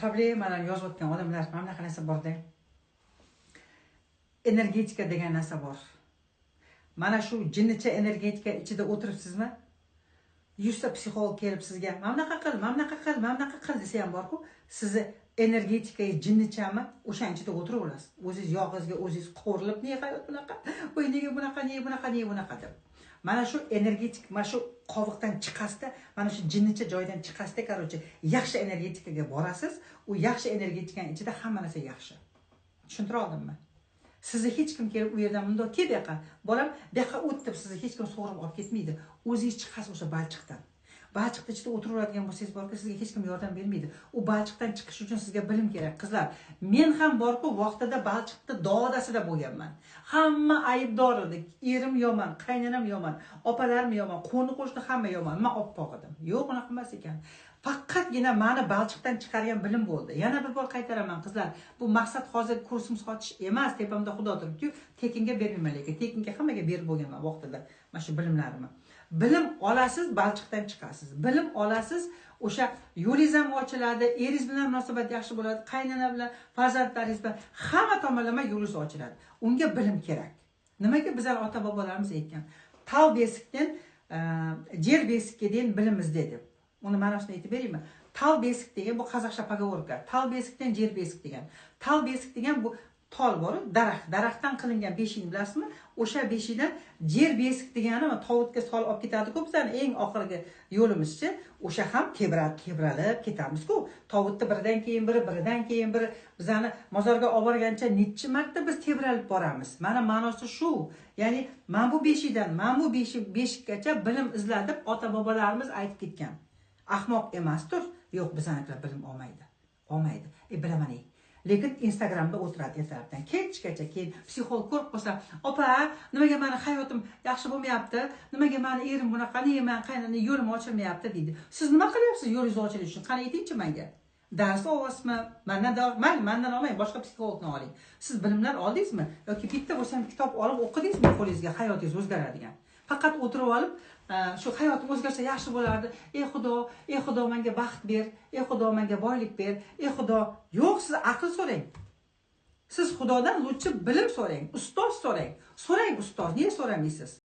Problemalarni yozayotgan odamlar, mana bunaqa narsa borda, energetika degan narsa bor. Mana shu jinnicha energetika ichida o'tiribsizmi, 100 ta psixolog kelib sizga "Mana bunaqa qil, mana bunaqa qil, mana bunaqa qil" desa ham borku, sizni energetikaga jinnichami, o'shani ichida o'tiraverasiz. O'zingiz yog'ingizga o'zingiz qovurilib, "Nega hayot bunaqa? Voy, nega bunaqa, nega bunaqa, nega bunaqa?" deb. Mana shu energetik, mana shu qoviqdan chiqasizda, mana shu jinnicha joydan chiqasizda, короче, yaxshi energetikaga borasiz. U yaxshi energetikani ichida hamma narsa yaxshi. Tushuntira oldimmi? Sizni hech kim kelib u yerdan "Bundoq kel, bu yoqqa, bolam, bu yoqqa o't" deb sizni hech kim sug'urib olib ketmaydi. O'zingiz chiqasiz o'sha balchiqdan. Balchiqni ichida o'tiraveradigan bo'lsangiz borku, sizga hech kim yordam bermaydi. U balchiqdan chiqish uchun sizga bilim kerak. Qizlar, men ham borku, vaqtida balchiqni dodasida bo'lganman. Hamma aybdor edi: erim yomon, qaynonam yomon, opalarim yomon, qo'ni qo'shni, hamma yomon, man oppoq edim. Yo'q, unaqa emas ekan. Faqatgina mani balchiqdan chiqargan bilim bo'ldi. Yana bir bor qaytaraman, qizlar, bu maqsad hozir kursim sotish emas. Tepamda Xudo turibdiyu, tekinga bermayman, lekin tekinga hammaga berib bo'lganman vaqtida mana shu bilimlarimni. Bilim olasiz, balchiqdan chiqasiz. Bilim olasiz, o'sha yo'lingiz ham ochiladi, eringiz bilan munosabat yaxshi bo'ladi, qaynona bilan, farzandlaringiz bilan, hamma tomonlama yo'lingiz ochiladi. Unga bilim kerak. Nimaga bizlar ota bobolarimiz aytgan: "Тал бесіктен жер бесікке дейін білім ізде" deb? Uni ma'nosini aytib beraymi? Тал бесік degan bu qozoqcha поговорка. Тал бесіктен жер бесік degan. Тал бесік degan bu tol bor, daraxt, daraxtdan qilingan beshikni bilasizmi? O'sha beshikdan жер бесік degani tovutga solib olib ketadiku bizani eng oxirgi yo'limizchi, o'sha ham tebralib ketamizku tovutni, biridan keyin biri, biridan keyin biri, bizani mozorga olib borgancha nechi marta biz tebralib boramiz. Mana, ma'nosi shu. Ya'ni mana bu beshikdan mana bu beshikgacha bilim izla deb ota bobolarimiz aytib ketgan, ahmoq emasdir. Yo'q, bizanikilar bilim olmaydi, olmaydi. E, bilaman, ey, lekin Instagramda o'tiradi ertalabdan kechgacha. Keyin psixolog ko'rib qolsa: "Opa, nimaga mani hayotim yaxshi bo'lmayapti? Nimaga mani erim bunaqa? Nega mani qaynona yo'lim ochilmayapti?" deydi. Siz nima qilyapsiz yo'lingiz ochilishi uchun? Qani, aytingchi manga. Dars olyapsizmi mandan? Mayli, mandan olmang, boshqa psixologdan oling. Siz bilimlar oldingizmi yoki bitta bo'lsa ham kitob olib o'qidingizmi qo'lingizga, hayotingiz o'zgaradigan? Faqat o'tirib olib, "Shu hayotim o'zgarsa yaxshi bo'lardi, ey Xudo, ey Xudo, menga baxt ber, ey Xudo, menga boylik ber, ey Xudo." Yo'q, siz aql so'rang. Siz Xudodan лучше bilim so'rang, ustoz so'rang. So'rang ustoz, nega so'ramaysiz?